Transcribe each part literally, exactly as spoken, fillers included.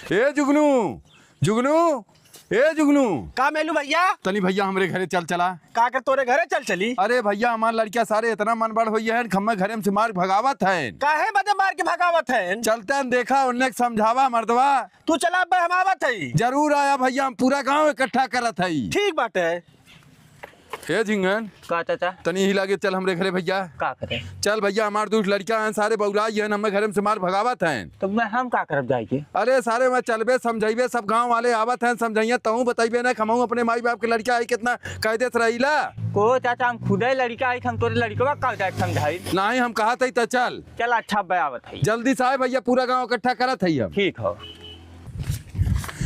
ए जुगनू, जुगनू, ए जुगनू। का मेलू भइया? तनी भइया हमरे घरे चल चला। का कर तोरे घरे चल चली? अरे भइया, हमार लड़किया सारे इतना मन बड़ होइहैं, हम्मे घरे से मार भगावत हैं। काहे बदे मार के भगावत हैं? चलते हैं, देखा, उन्ने के समझावा मर्दवा। तू चला, अब्बे हम आवत हई। जरूर आया भइया, हम पूरा गाँव इकट्ठा करत हई। ठीक बाटे। हे झिंगन, का चाचा? तनी ही लागे चल हमरे घरे भइया। का करे? चल भइया, हमार दू लड़का हैं, सारे बौराई हैं, हम्मे घरे में से मार भगावत हैं। तो मैं, हम का करब जाइके? अरे सारे, मैं चलबे, समझइबे, सब गाँव वाले आवत हैं, समझइया, तहूँ बतइबे ना, हमहूँ अपने माई बाप के लड़का है, कितना कायदे से रहीला। को चाचा, हम खुदे लड़का है, हम तोरे लड़कवा का जाए समझाई? नहीं, हम कहत हई त चल। चल अच्छा, अब्बे आवत हई। जल्दी से आए भइया, पूरा गाँव इकट्ठा करत हई हम। ठीक हो।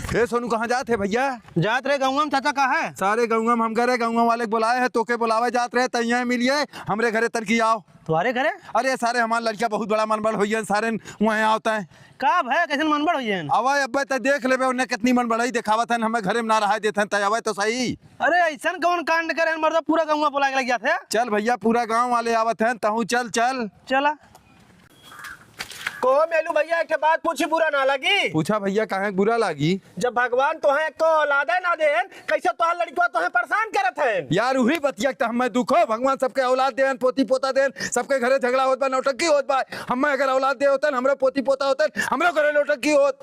हे सोनू, कहाँ जात है भइया? जात रहे गउँवा में चाचा, का है? सारे गउँवा में हम करे, गउँवा वाले के बोलाए है, तोके बोलावे जात रहे, तइया मिलिए, हमरे घरे तनकी आओ। तुम्हारे घरे? अरे सारे, हमार लड़का बहुत बड़ा मनबड़ होइहैं, सारे वहीं आवत हैं। का भय, कैसन मनबड़ होइहैं? अबे अब्बे त देख लेबे, उन्ने कितनी मनबड़ई देखावत हैं, हमें घरे में ना रहाए देत हैं, तय अबे तो सही। अरे ऐसन कौन कांड करे हैं मर्दा, पूरा गउँवा बोला के लग जात है। चल भइया, पूरा गाँव वाले आवत हैं, तहूँ चल, चल। चला। को मेलू भइया, एक ठे बात पूछी, बुरा ना लगी? पूछा भइया, काहे बुरा लागी? जब भगवान तोहे एको औलादे ना देन, कैसे तोहार लड़कवा तोहे परेशान करत हैं? यार, उही बतिया के त हमें दुख हो। भगवान सबके औलाद देन, पोती पोता देन, सबके घरे झगड़ा होत बा, नौटंकी होत बा। हमें अगर औलाद दे होतन, हमरो पोती पोता होतन, हमरो घरे नौटंकी होत।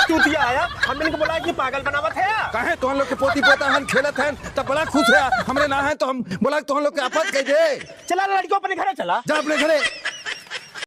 चूतिया आया, हम इनके बोला कि पागल बनावत है। काहे तोहन लोग के पोती पोता हन, खेलत हन, तब बड़ा खुश है। हमरे ना है तो हम बोला कि तोहन लोग के आफत कह दे। चला लड़कियों अपने घरे चला। जा अपने घरे।